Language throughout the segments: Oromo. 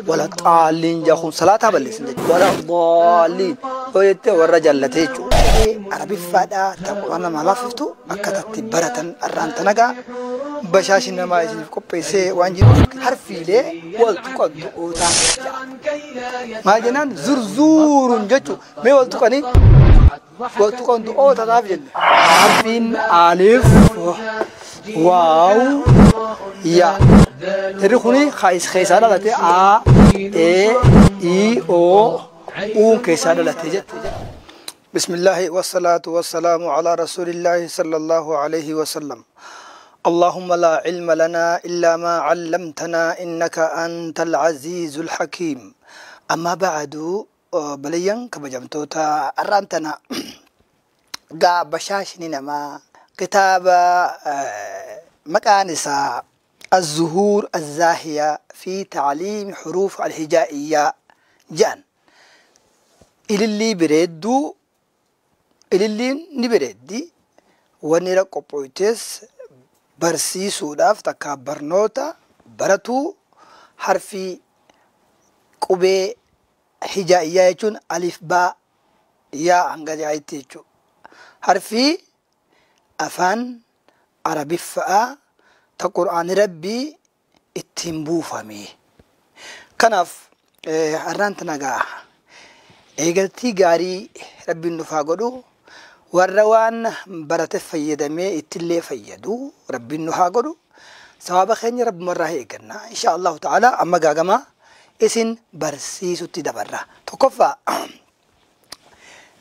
Wala xaalliin jahuun salaataa balleessin jechuudha. Wala xaalliin yoo jettee warra jallatee jechuudha. Arabiffaadhaa ta'u nama laaffiftu akka tatti baratan arraan tanagaa bashaashin namaa isiniif qopheessee waan jiruuf harfiilee wal tuqan tuqootaa maal jennaan zurzuurun jechuudha. Mee wal tuqanii wal tuqan tuqoota taaf jenne. Harfiin alif waaw yaa. Jarri kuni keessaa dhalate a e i o uun keessaa dhalate jette. بسم الله والصلاة والسلام على رسول الله صلى الله عليه وسلم. اللهم لا علم لنا إلا ما علمتنا إنك أنت العزيز الحكيم. أما بعد بليان كبجمتوتا أرانتنا قا بشاشني نما كتاب مكانسا الزهور الزاهية في تعليم حروف الهجائية جان إللي بريدو إللي نبريدي ونرى قبويتس barsiisuudhaaf takka barnoota baratuu harfii qubee hijaa'iyyaa jechuun alif baa yaa hanga jaayitti jechuudha. Harfii afaan arabiffa'aa ta qur'aani rabbii ittiin buufame. Kanaaf har'aan tana gaa eegaltii gaarii rabbiin nuuf haa godhu. Warra waan barate fayyadamee ittillee fayyadu rabbiin nu haa godhu. Sababa keenya rabbumarraa eegganna. Insha Allahu ta'ala amma gaagamaa isin barsiisutti dabarra. Tokkoffaa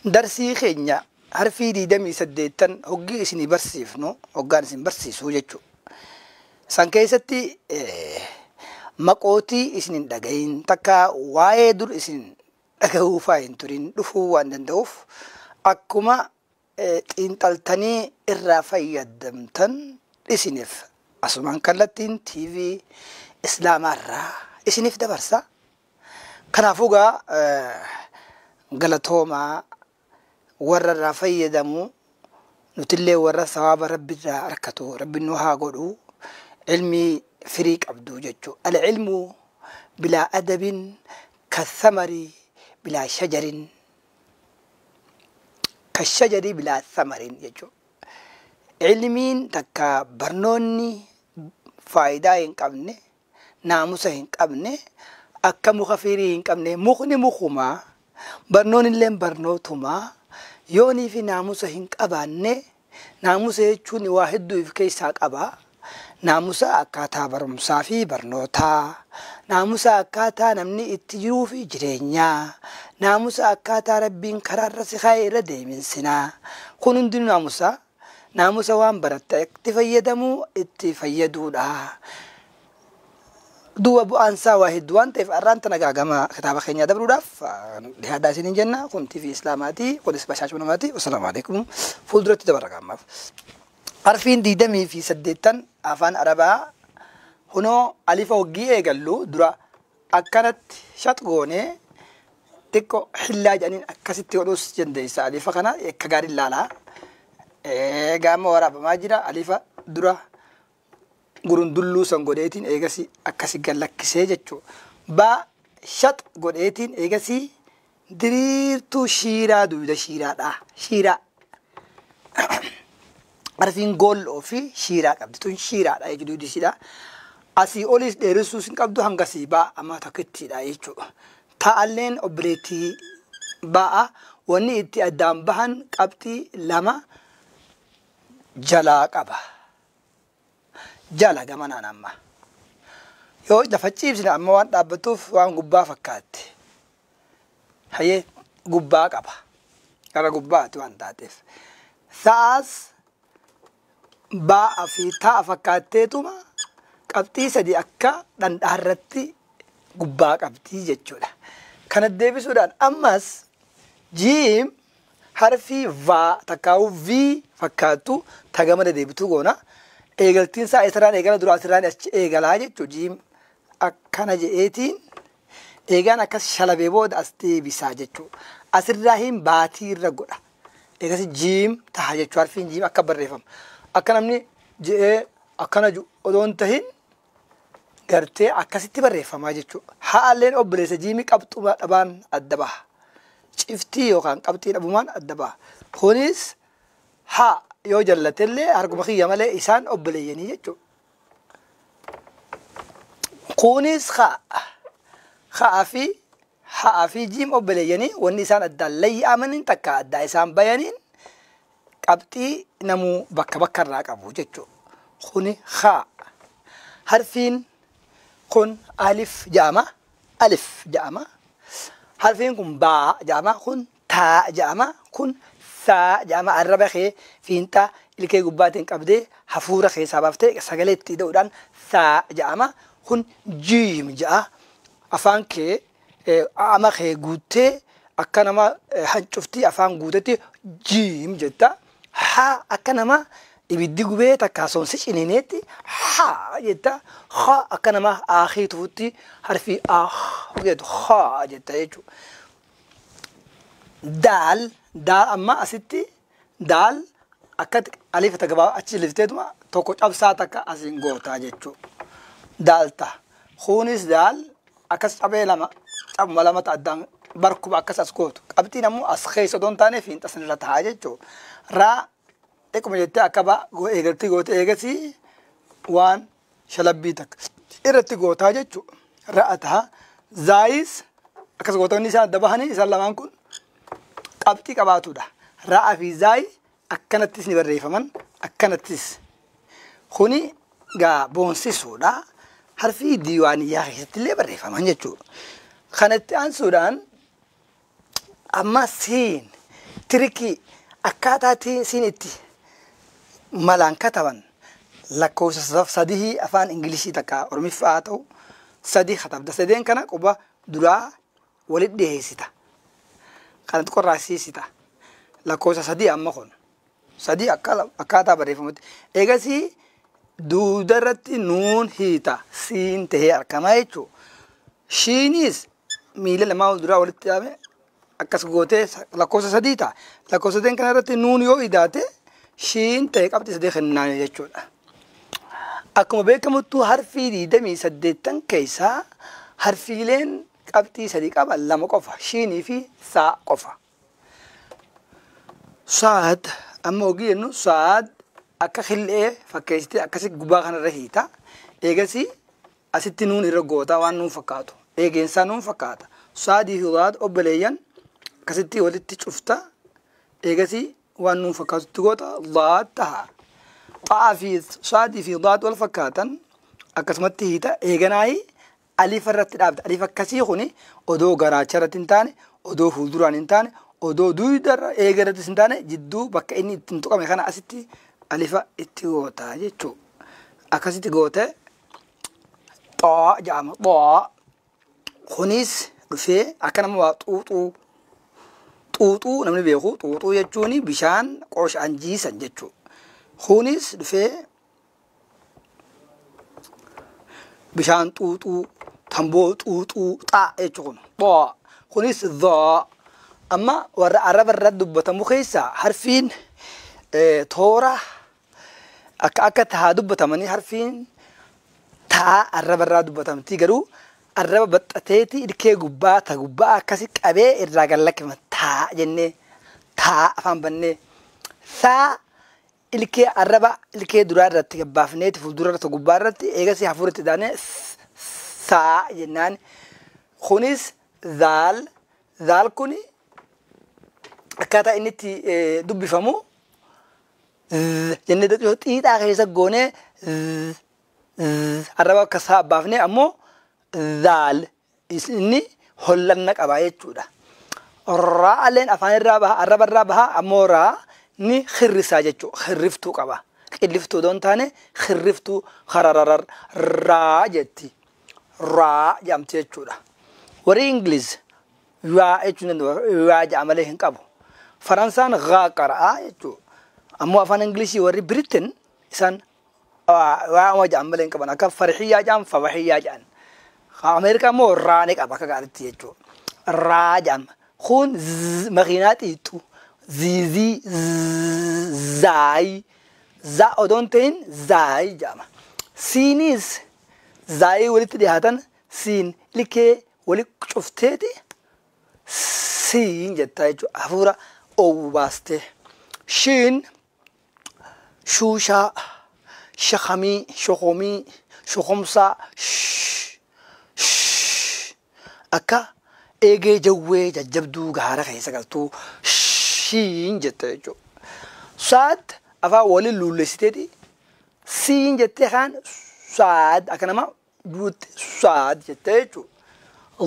darsii keenya harfii 28 hoggii isinii barsiifnu hoggaan isin barsiisuu jechuudha. San keessatti maqootii isin hin dhagahin takka waa'ee dur isin dhagahuu faa hin turin dhufuu waan danda'uuf akkuma xiinxaltanii irraa fayyadamtan isiniif asumaan kallattiin TV Islaamaarraa isiniif dabarsa. Kanaafuu gaa galatoomaa warra irraa fayyadamu nutillee warra sawaaba rabbiirraa argatu rabbi nu haa godhu ilmii firii qabdu jechuudha. Al-ilmu bilaa adabin kathamari bilaa shajarin. Kashajari bilaa thamarin jechuudha. Ilmiin takka barnoonni faayidaa hin qabne, naamusa hin qabne, akka muka firii hin qabne, mukni mukumaa, barnoonni illee barnootumaa, yoonii fi naamusa hin qabaanne, naamusa jechuun waa hedduu of keessaa qaba. Naamusa akkaataa barumsaa fi barnootaa, naamusa akkaataa namni itti jiruu fi jireenyaa, naamusa akkaataa rabbiin karaarra si kaa'e irra deeminsinaa. Kun hundinuu naamusa. Naamusa waan baratte itti fayyadamuu itti fayyaduudha. Duuba bu'aan isaa waa hedduu waan ta'eef har'aan tana gaagama kitaaba keenyaa dabruudhaaf dhiyaadhaa isiniin jenna. Kun TV Islaamaati. Kunis bashaashuu namaati. Wassalaamu alaikum. Fuulduratti dabarra gaamaaf. Harfiin 28 afaan Arabaa hunoo alifa hoggii eegallu dura akkanatti shat goonee xiqqoo xillaa jedhaniin akkasitti godhuus dandeessa. Alifa kana akka gaarii ilaalaa. Gaama waraabamaa jira. Alifa dura gurundulluu san godheetiin eegasii akkasi gallakkisee jechuudha. Baa shat godheetiin eegasii diriirtuu shiiraa duyda shiiraadha. Shiiraa. Harfiin goolloo fi shiiraa qabdi. Tun shiiraadha jechuudha duydi shiiraa. Asii olis dheeressuus hin qabdu hanga asii baa amma tokkittiidha jechuudha. Ta'alleen obboleettii ba'a wanni itti addaan bahan qabxii lama jalaa qaba. Jala gamanaan amma. Yoo lafa ciibsine amma waan dhaabbattuuf waan gubbaa fakkaatti. Hayyee gubbaa qaba. Gara gubbaatti waan taateef. Sa'aas ba'a fi ta'a fakkaatteetuma qabxii sadii akka dhandhaarratti gubbaa qabdii jechuudha. Kana deebisuudhaan ammas jiim harfii vaa takkaa'u v fakkaattu tagamada deebituu goona. Eegaltiin isaa isirraan eegala duraa asirraan achi eegalaa jechuudha. Jiim akkana je'eetiin eegaan akkas shalabee booda as deebisaa jechuudha. Asirraa hin baatii irra godha. Eegas jiim taha jechuudha. Harfiin jiim akka barreeffama. Akka namni je'ee akkana odoo hin tahin Gartee akkasitti barreeffamaa jechuudha. Haalleen obboleessa jiimii qabxuma dhabaan adda baha. Ciftii yookaan qabxii dhabumaan adda baha. Kunis haa yoo jallatellee harkuma kiyya malee isaan obboleeyyanii jechuudha. Kunis haa. Haa fi jiim obboleeyyanii wanni isaan addaan layya'amaniin takka addaa isaan bayaniin qabxii namuu bakka bakkarraa qabu jechuudha. Kuni haa. Harfiin kun alif jedhama. Alif jedhama. Harfiin kun baa jedhama. Kun taa jedhama. Kun saa jedhama. Arraba kee fiinxaa ilkee gubbaatiin qabdee hafuura keessaa baaftee sagalee itti hidhuudhaan saa jedhama. Kun jiim jedha. Afaan kee ama kee guuttee akka nama hancuftii afaan guutetti jiim jetta. Haa akka nama ibiddi gubee takka soonsi ciniineetti haa jetta. Haa akka nama aakii tufutti harfi ah jedhu haa jetta jechuudha. Daal daal amma asitti daal akka alifa gabaabaa achi lifteetuma tokko cabsaa takka asiin gootaa jechuudha. Daal ta'a. Kunis daal akkas cabee lama cabuma lama addaan barkuba akkas as gootu. Qabxiin ammoo as keessa otoo hin taane fiinxa sanirra ta'a jechuudha. Raa xiqquma jettee akka eegaltii goote eegasii waan shalabbii takka irratti gootaa jechuudha. Ra'a ta'a. Zaayis akkas gootonni isaan adda bahanii isaan lamaan kun qabxii qabaatudha. Ra'a fi zaayi akkanattis ni barreeffaman akkanattis. Kuni gaa boonsisuudha. Harfii diiwaaniyyaa keessatti illee barreeffaman jechuudha. Kanatti aansuudhaan amma siin tirikii akkaataa siin itti malaan kataban lakkoofsa sadii afaan Ingilishii takka Oromiffaa haa ta'u sadii katabda. Sadeen kana quba duraa walitti dhiyeessita. Kanatti qorraasiisita. Lakkoofsa sadii amma kun sadii akkaataa barreeffamutti. Eegasii duuda irratti nuun hiita siin tahee argama jechuudha. Shiinis miila lamaa duraa walitti dhaabee akkas gootee lakkoofsa sadii ta'a. Lakkoofsa sadeen kana irratti nuun yoo idaate shiin ta'e qabxii sadii kennaan jechuudha. Akkuma beekamuttuu harfii 28 keessaa harfiileen qabxii sadii qaban lama qofa. Shiinii fi saa qofa. Saad amma hogii jennu saad akka xillee fakkeessitee akkasi gubbaa kanarra hiita. Eegasii asitti nuun irra goota waan nuun fakkaatu. Eegeensaa nuun fakkaata. Saadii fi daad obboleeyyan akkasitti walitti cufta. Eegasii waan nuun fakkaatutti goota daad ta'a. Xa'aa fi saadii fi daad wal fakkaatan akkasumatti hiita. Eeganaayi alifa irratti dhaabda. Alif akkasii kuni odoo garaacha irratti hin taane, odoo fuulduraan hin taane, odoo duudarra eega irrattis hin taane jidduu bakka inni ittiin tuqame kana asitti alifa itti goota jechuudha. Akkasitti goote xaa jedhama. Xaa kunis dhufee akka nama waa xuuxuu xuuxuu namni beeku xuuxuu jechuun bishaan qooshaan jiisan jechuudha. Kunis dhufee bishaan xuuxuu tamboo xuuxuu xaa jechuun xaa kunis dhaa amma warra arraba irratti dubbatamu keessaa harfiin toora akka akka taa dubbatamanii harfiin taa arraba irraa dubbatamti garuu arraba baxxateeti ilkee gubbaa ta gubbaa akkasi qabee irraa gad lakkifama taa jennee taa afaan bannee saa ilkee arraba ilkee duraa irratti gabbaafneeti fuuldura irratti gubbaa irratti eegasii hafuuratti daanee saa jennaan. Kunis zaal zaal kuni akkaataa inni itti dubbifamu jennee xiixaa keessa goonee arraba akka saa baafnee ammoo zaal inni hollanna qaba jechuudha. Raaleen afaan irraa baha arraba irraa baha ammoo raa ni hirrisaa jechuudha. Hirriftuu qaba. Qilliftuu osoo hin taane hirriftuu harararar raa jetti. Raa jedhamti jechuudha. Warri Ingiliz yaa jechuun danda'u yaa jedha malee hin qabu. Faransaan gaa qara'aa jechuudha. Ammoo afaan Ingilishii warri Biritin isaan waa jedhan malee hin qaban. Akka farxiyyaa jedhan fabaxiyyaa jedhan. Ameerikaa immoo raa ni qaba akka gaariitti jechuudha. Raa jedhama. Kun makiinaa xiixxu ziizii zaayi za odoo hin ta'in zaayi jedhama. Siinis zaayii walitti dhiyaatan siin likee wali cufteeti siin jettaa jechuudha. Hafuura oowwu baastee. Shiin shuushaa, shakamii, shokomii, shokomsaa, akka eegee jawwee jajjabduu gaara keessa galtuu shiin jetta jechuudha. Saad afaan waliin luullessiteeti siin jettee kaan saad akka nama duutti saad jettee jechuudha.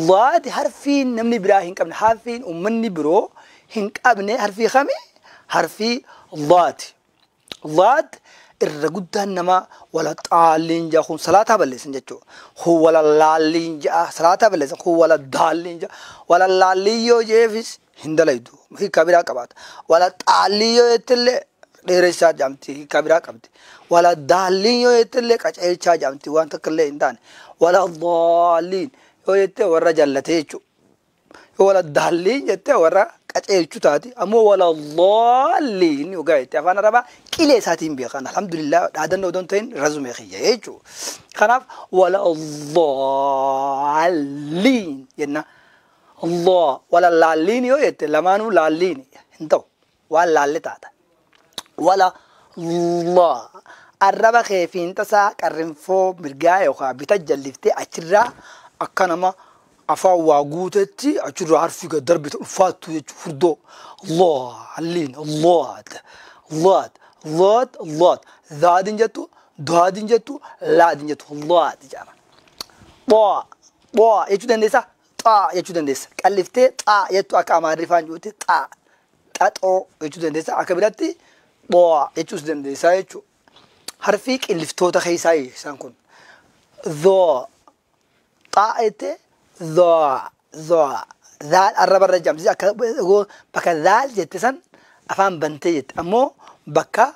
Laadi harfiin namni biraa hin qabne, harfiin uummanni biroo hin qabne harfii kami? Harfii laadi. Laad irra guddaan nama wala xaalliin ja'a kun salaataa balleessan jechuudha. Kun wala laalliin ja'a salaataa balleessan, kun wala daalliin ja'a, wala laalliin yoo jeefis hin dalaydu, hiika biraa qabaata. Wala xaalliin yoo jettillee dheeressaa jaamti, hiika biraa qabdi. Wala daalliin yoo jettillee qaceelchaa jaamti, waan takka illee hin taane. Wala daalliin yoo jettee warra jallatee jechuudha. Yoo wala daalliin jettee warra qaceelchu taati, ammoo wala daalliin yoo jette afaan arabaa qilee isaatiin beekan. Alhamdulillah dhaadannoo odoo hin ta'in razumee kiyya jechuudha. Kanaaf wala daalliin jenna. Allah wala laalliin yoo jette lamaanuu laalliin hin ta'u, waan laalle taata. Wala Allah arraba kee fiinxasaa qarrinfoo mirgaa yookaan bita jalliftee achirraa akka nama afaan waa guutetti achirraa harfi gad darbite ulfaattu jechuudha furdoo. Allah halliin Allah Allah Allah Allah zaadin jettu, daadin jettu, laadin jettu, Allah jedhama. Xaa xaa jechuu dandeessa, xaa jechuu dandeessa. Qalliftee xaa jettu akka amaariffaan jirutti xaa xaxoo jechuu dandeessa, akka biratti xaa jechuus dandeessa jechuudha. Harfii qilliftoota keessaa isaan kun. Dhoo xaa jettee dhoo dhoo zaal arraba irra jaamsise akka bakka zaal jette san afaan bantee jette, ammoo bakka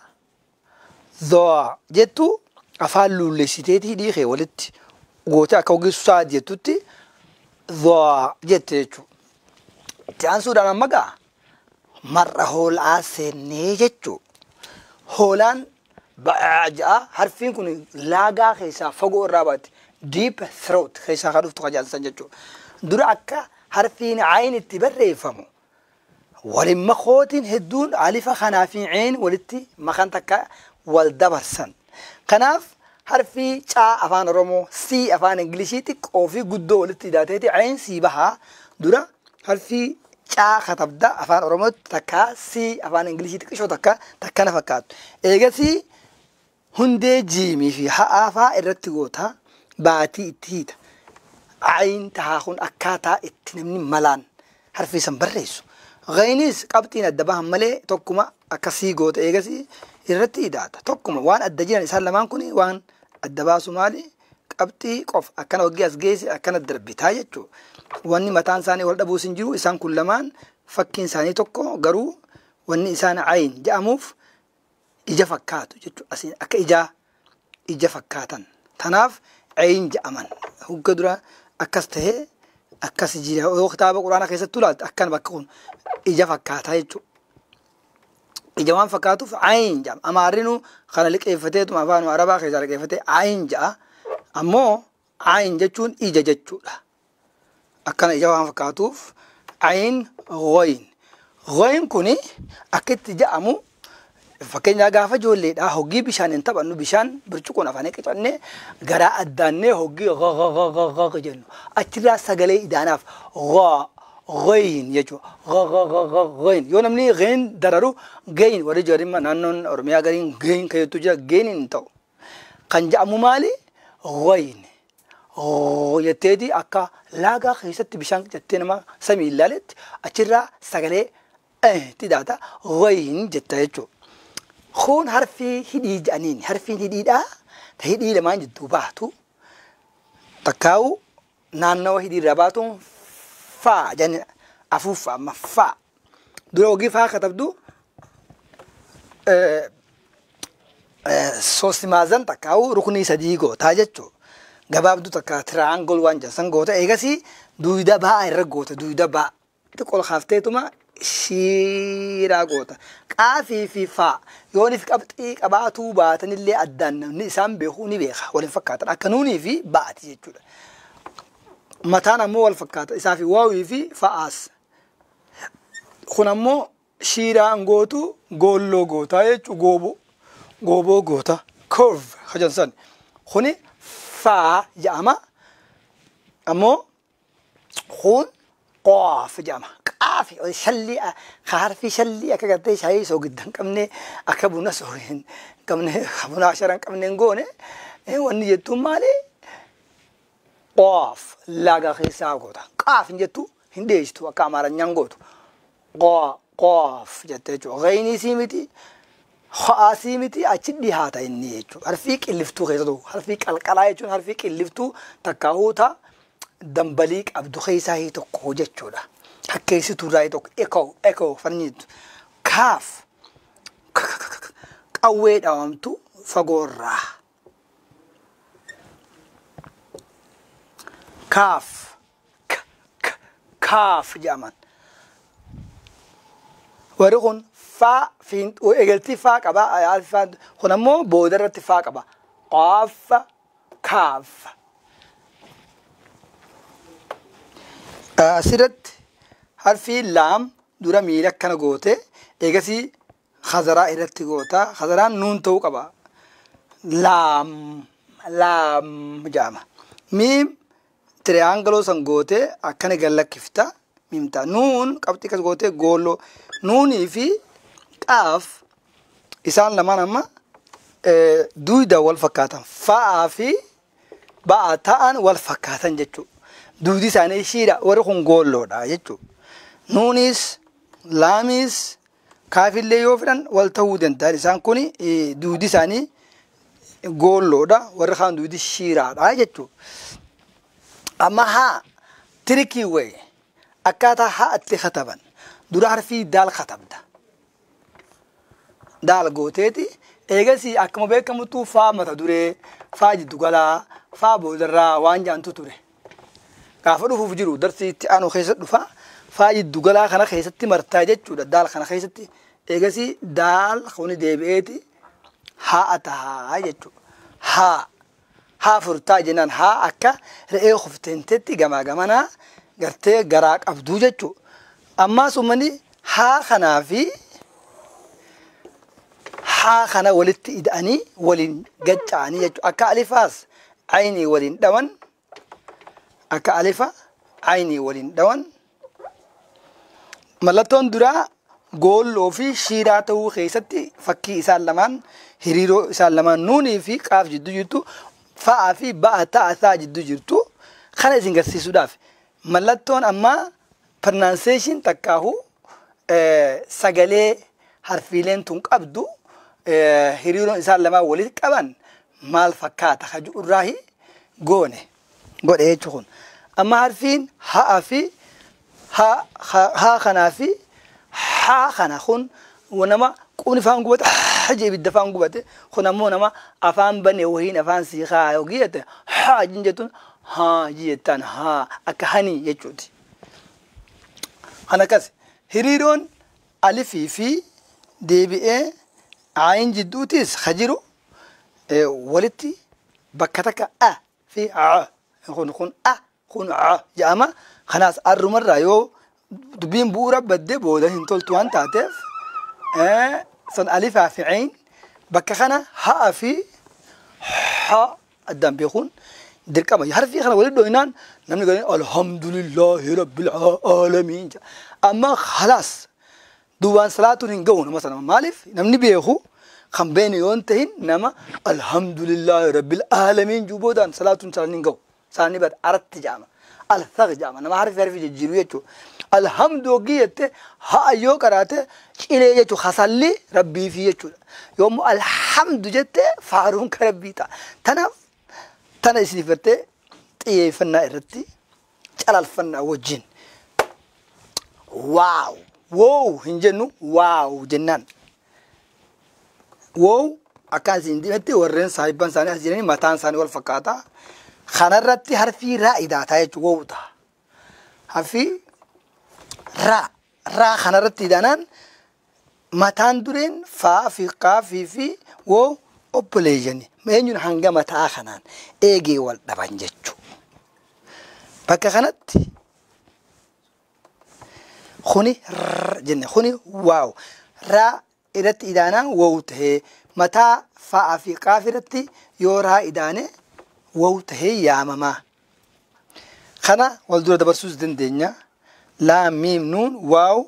dhoo jettu afaan luullessiteetii hidhii kee walitti gootee akka ogeessu sa'a jettutti dhoo jette jechuudha. Itti aansuudhaan amma gaa marra hoolaa seennee jechuudha. Hoolaan ba'aa ja'a, harfiin kun laagaa keessaa fagoo irraa baatti. Deep throat keessaa kan dhuftu qajeelsan jechuudha. Dura akka harfiin ayin itti barreeffamu waliin makootiin hedduun alifa kanaa fi ayin walitti makan takka wal dabarsan. Kanaaf harfii caa afaan Oromoo, sii afaan Ingilishii xiqqoo fi guddoo walitti hidhaateeti ayin sii bahaa. Dura harfii caa katabda afaan Oromootti takka, sii afaan Ingilishii xiqqishoo takka takkana fakkaatu. Eegasii hundee jiimii fi ha'aa fa'aa irratti goota baatii itti hiita. Ayin tahaa kun akkaataa itti namni malaan harfii san barreessu. Gaynis qabxiin adda bahan malee tokkuma akkasii goota, eegasii irratti hidhaata. Tokkuma waan adda jiran isaan lamaan kun waan adda baasu maali? Qabxii qofa akkana waggii as geesse akkana darbitaa jechuudha. Wanni mataan isaanii wal dhabuus hin jiru, isaan kun lamaan fakkiin isaanii tokko, garuu wanni isaan ayin jedhamuuf ija fakkaatu jechuudha. Asiin akka ijaa ija fakkaatan. Tanaaf ayin jedhaman. Hugga dura akkas tahee akkas jira. Yoo kitaaba quraanaa keessattuu ilaalte akkana bakka kun ija fakkaataa jechuudha. Ija waan fakkaatuuf ayin jedhama. Amaarrinuu kana liqeeffateetuma afaan arabaa keessaa liqeeffatee ayin jedha. Ammoo ayin jechuun ija jechuudha. Akkana ija waan fakkaatuuf ayin ghoyin. Ghoyin kuni akka itti jedhamu fakkeenyaa gaafa ijoolleedhaa hoggii bishaan hin taphannu, bishaan burcuqqoon afaan qicannee garaa addaannee hoggii gha jennu achirraa sagalee idaanaaf gha ghoyin jechuudha. Gha ghoyin yoo namni ghin dararu gayin warri jarimma naannoon Oromiyaa gariin gayin kan jettu jira, gayin hin ta'u. Kan jedhamu maali? Ghoyin jetteeti akka laagaa keessatti bishaan jettee nama samii ilaaletti achirraa sagalee itti daata ghoyin jetta jechuudha. Kun harfii hidhii jedhaniin, harfiin hidhiidhaa ta hidhii lamaan jidduu baatu takkaa'u naannawa hidhii irraa baatuun faa jedhani afuuffaa amma faa. Dura hogii faa katabdu soosimaazan takkaa'u ruknii sadii gootaa jechuudha. Gabaabduu takka tiraangol waan jedhan goota, eegasii duwida ba'aa irra goota, duwida ba'aa. Xiqqoo kaafteetuma Shiiraa goota. Qaafii fi faa yoonif qabxii qabaatuu baatanillee addaan namni isaan beekuu ni beeka. Waliin fakkaatan akka nuunii fi ba'ati jechuudha. Mataan ammoo wal fakkaata isaa fi waawii fi fa'aas. Kun ammoo shiiraan gootu goolloo gootaa jechuudha. Gooboo gooboo goota curve hajan san. Kuni faa jedhama. Ammoo kun qaaf jedhama. Qaafi shallii harfi shallii akka gartee shaayii soogidda hin qabne akka buna hin qabne buna ashara hin qabne hin goone wanni jettuun maali? Qaaf laga keessaa goota. Qaaf hin jettu hin dheessitu akka amaaranyaan gootu. Qaaf jettee jechuudha. Gayinii sii miti ha'aasii miti achi dhihaata inni jechuudha. Harfii qilliftuu keessa tokko harfii qalqalaa jechuun harfii qilliftuu takka huuta dambalii qabdu keessaa tokko jechuudha. Hakkeessituu irraa tokko ekoo ekoo fanniitu. Kaaf qawwee dhawamtu fagoorraa. Kaaf kaaf jedhaman. Warri kun faa eegaltii faa qaba. Kun ammoo booda irratti faa qaba. Qaaf kaaf. Asirratti harfi laam dura miila akkana goote eegasii khazaraa irratti goota. Khazaraan nuun ta'uu qaba. Laam laam jedhama. Miim tiriyaangiloo san goote akkana gallakkifta. Miimta nuun qabxii akkas goote goolloo. Nuunii fi qaaf isaan lamaan amma duuda wal fakkaatan. Fa'aa fi ba'a ta'an wal fakkaatan jechuudha. Duudi isaanii shiidha warri kun goolloodha jechuudha. Nuunis laamis kaafillee yoo fedhan wal ta'uu danda'an isaan kun duudi isaanii goolloodha warri kaan duudi shiiraadha jechuudha. Amma haa tirikii wayi akkaataa haa itti kataban dura harfii daal katabda. Daal gooteeti eegasii akkuma beekamutu faa mata duree faa jiddugalaa faa boodarraa waan jaantu ture. Gaafa dhufuuf jiru darsii itti aanu keessa dhufa faa jiddugalaa kana keessatti martaa jechuudha. Daal kana keessatti eegasii daal kuni deebi'eeti haa tahaa jechuudha. Haa haa furtaa jennaan haa akka re'ee kufteentetti gamaa gamanaa gartee garaa qabduu jechuudha. Ammaas uummanni haa kanaa fi haa kana walitti ida'anii waliin gacca'anii jechuudha. Akka alifaas aynii waliin dhawan. Akka alifa aynii waliin dhawan. Mallattoon duraa goolloo fi shiiraa ta'uu keessatti fakkii isaan lamaan hiriiroo isaan lamaan nuunii fi qaaf jidduu jirtu fa'aa fi ba'a ta'a isaa jidduu jirtu kana isin garsiisuudhaaf mallattoon ammaa pronunciation takkaahu sagalee harfiileen tun qabdu hiriiroon isaan lamaan walitti qaban maal fakkaata ka jiru irraahi goone godhe jechuun. Amma harfiin ha'a fi haa kanaa fi haa kana kun nama qubni afaan gubate haa ibidda afaan gubate kun ammoo nama afaan bane wahiin afaan siiqaa yookiin jette haa jettuun haa jettaan haa akka hani jechuuti. Kan akkas hiriiroon alifii fi deebi'ee ayin jidduutis ka jiru walitti bakka takka a fi a kun kun a kun a jedhama. Kanaas arrumarraa yoo dubbiin bu'uura baddee booda hin toltu waan taateef san alifaa fi ayin bakka kana ha'a fi ha addaan beekuun dirqama. Harfii kana walitti dho'inaan namni galee alhamdulillahi rabbil aalamiin jedha. Amma khalaas duubaan salaatuun hin gahu nama sana maaliif namni beeku kan beenu yoo hin tahin nama alhamdulillahi rabbil aalamiin juu boodaan salaatuun salaan hin gahu. Saani bad aratti jedhama. Alfaq jedhama. Nama harfi harfi jijjiiru jechuudha. Alhamdu hoggii jette ha'a yoo qaraate cilee jechuudha. Hasalli rabbii fi jechuudha. Yoommoo alhamdu jette faaruun ka rabbii ta'a. Tanaaf tana isiniif gartee xiyyeeffannaa irratti calalfannaa wajjin. Waaw! Woow hin jennu waaw jennaan. Woow akkaan isin dimetti warreen saahibban isaanii as jiranii mataan isaanii wal fakkaata. Kanarratti harfii raa idaataa jechuudha woow ta'a. Harfii raa Raa kanarratti idaanaan mataan dureen faa fi qaafii fi woo obboleeyyani. Eenyuun hanga mataa kanaan eegee wal dhaban jechuudha. Bakka kanatti kuni rrr jenne kuni waaw. Raa irratti idaanaan wow tahee mataa fa'aa fi qaafii irratti yoo raa idaane wow tahee yaamamaa. Kana wal dura dabarsuus dandeenya. Laam miim nuun waaw.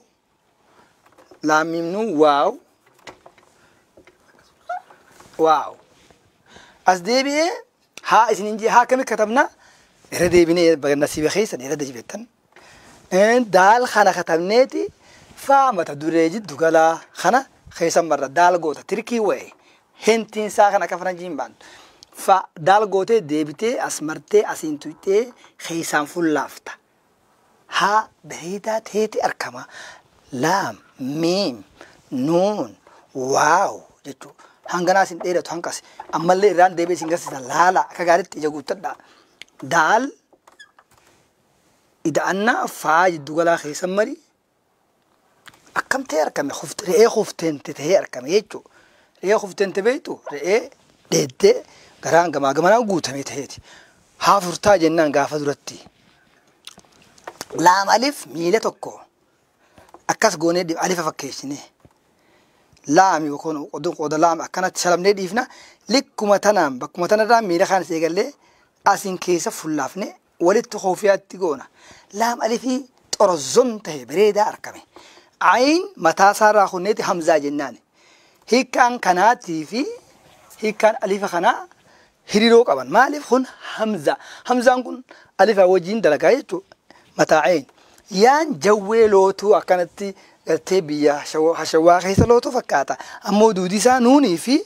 Laam miim nuun waaw. Waaw. As deebi'ee haa isin hin jee haa akkamitti katabna? Irra deebinee nasiiba keessan irra deebi'attan. Daal kana katabneeti faa mata duree jiddu galaa kana keessan marra daal goota tirkii wa'e hentiin isaa kana akka faranjiin baantu. Fa daal gootee deebitee as martee asiin tuyxee keessaan fullaafta. Haa bareedaa ta'eeti argama. Laam, miim, nuun, waaw jechuudha. Hanganaa isin dheeratu hanqas. Ammallee irraan deebi'ee isin garsiisa laala akka gaariitti ija guuttadha. Daal ida'annaa faa jiddu galaa keessan mari akkam ta'e argame re'ee kufteente ta'ee argame jechuudha. Re'ee kufteente beektu re'ee dheeddee garaan gamaa gamanaan guutamee ta'eeti. Haa furtaa jennaan gaafa duratti. Laam alif miila tokko akkas goonee alifa fakkeessine. Laam yookaan qooda laam akkanatti shalamnee dhiifna likkuma tanaan bakkuma tanarraa miila kaanis eegallee asiin keessa fullaafne walitti koofiyaatti goona. Laam alifii xorozzon ta'e bareedaa argame. Ayin mataa isaarraa kunneeti hamzaa jennaan. Hiikkaan kanaatii fi hiikkaan alifa kanaa hiriiroo qaban. Maaliif kun hamzaa? Hamzaan kun alifa wajjin dalagaa jechuudha. Mataa ayin. Yaan jawwee lootuu akkanatti gartee biyya hashawaa keessa lootuu fakkaata. Ammoo duudi isaa nuunii fi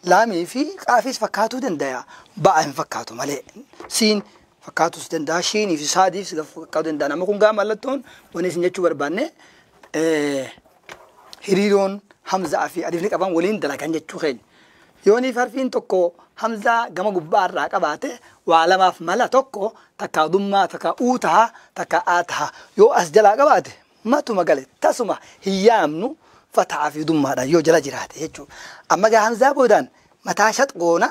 laamii fi qaafiis fakkaatuu danda'a. Ba'a hin fakkaatu malee. Siin fakkaatus danda'a. Shiinii fi saadiif fakkaatuu danda'a. Nama kun gaa mallattoon wanni isin jechuu barbaanne hiriiroon hamzaa fi alifni qaban waliin dalagan jechuu keenya. Yooniif harfiin tokko hamzaa gama gubbaa irraa qabaate waa lamaaf mala tokko takka dummaa takka uu taha takka aa taha yoo as jalaa qabaate matuma gale tasuma hin yaamnu fataa fi dummaadhaan yoo jala jiraate jechuudha. Amma gaa hamzaa boodaan mataa shat goona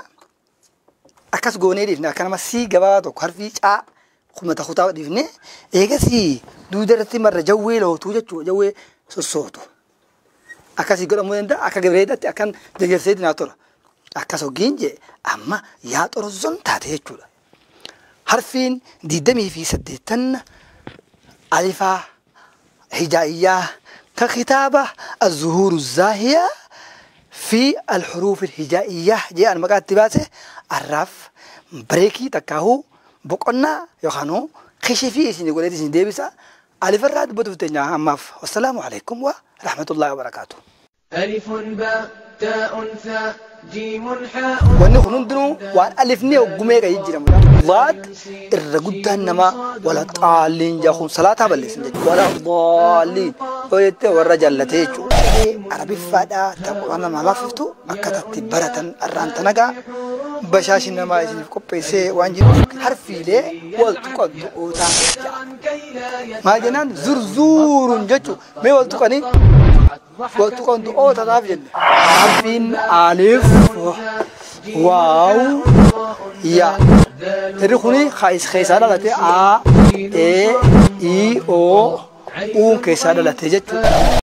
akkas goonee dhiifne akka nama sii gabaabaa tokko harfii caa mata kutaa dhiifne eegasii duuda irratti marra jawwee lootuu jechuudha jawwee sossootu. Akkasii godhamuu danda'a akka gabareedatti akkan deeggarseetti naa tola. Akkas hogiin jee amma yaa xorozzon taate jechuudha. Harfiin 28 alifaa hijaa'iyyaa ka kitaaba az-zuhuuru zaahiyaa fi al-huruuf al-hijaa'iyyaa jedhan maqaa itti baase arraaf bareekii takkaahuu boqonnaa yookaan kishifii isin godheeti isin deebisa. Alifarraa dubbatuuf teenya ammaaf. Wassalaamu alaikum wa rahmatullahi wa barakaatuh. ألف باء تاء ثاء جيم حاء Wanni kun hundinuu waan alifni hoggumee kan jijjiiramudha. Laat irra guddaan namaa wala xaaliin jaakuun salaataa balleessan jechuudha. Wala xaaliin yoo jettee warra jallatee jechuudha. Arabiffaadhaa ta quraana namaa laaffiftu akkatatti baratan arraan tanagaa bashaashin namaa isiniif qopheessee waan jiruuf harfiilee wal tuqan tuqootaa jedha. Maal jennaan zurzuuruun jechuudha. Mee wal tuqanii wal tuqan tuqoota taaf jenne. Harfiin alif waaw yaa. Inni kuni keessaa dhalate a e i o u keessaa dhalate jechuudha.